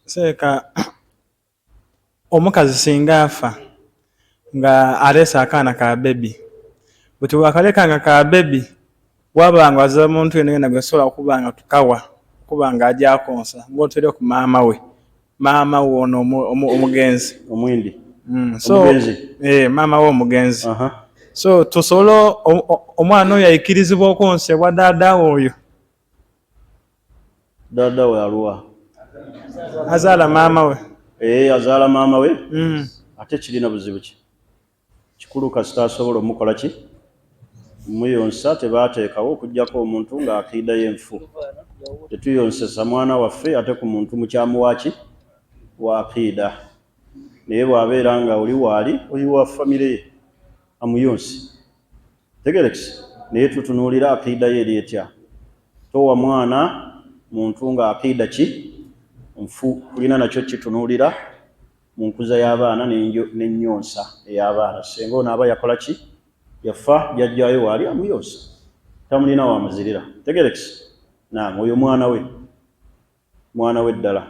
Seeka, omukazi singa afa nga aleese akaana ka baby, buti bwakaleka nga ka baby, waba nga wazira muntu yena yena gwesobola okuba nga tukawa okuba nga aja konsa ng'otere ku maama we, maama we ono omugenzi. Omwindi. So, Omugenzi. Maama we omugenzi. So tusobola omwana oyo ayikirizibwa okwonsebwa dada we oyo. Dada we aluwa? Azaala maama we. Azaala maama we. Ate kirina buzibu ki? Kikulu kasita asobola omukola ki? Muyonsa tebateekawo okuggyako omuntu ng'akiida y'enfu. Tetuyonsesa mwana waffe ate ku muntu mukyamu wa ki? Wa akiida. Naye bw'abeera nga oli waali, oli wa famire ye, amuyonse. Tegerekise, naye tutunuulira akiida ye eri etya. Towa mwana muntu nga akiida ki? Nfu. Tulina nakyo kitunuulira mu nkuza y'abaana n'ennyonsa ey'abaana. Singa ono aba yakola ki? Yafa, jjajjaayo waali amuyonsa. Tamulina wamuzirira. Tegerekise. Naam, oyo mwana we. Mwana we ddala.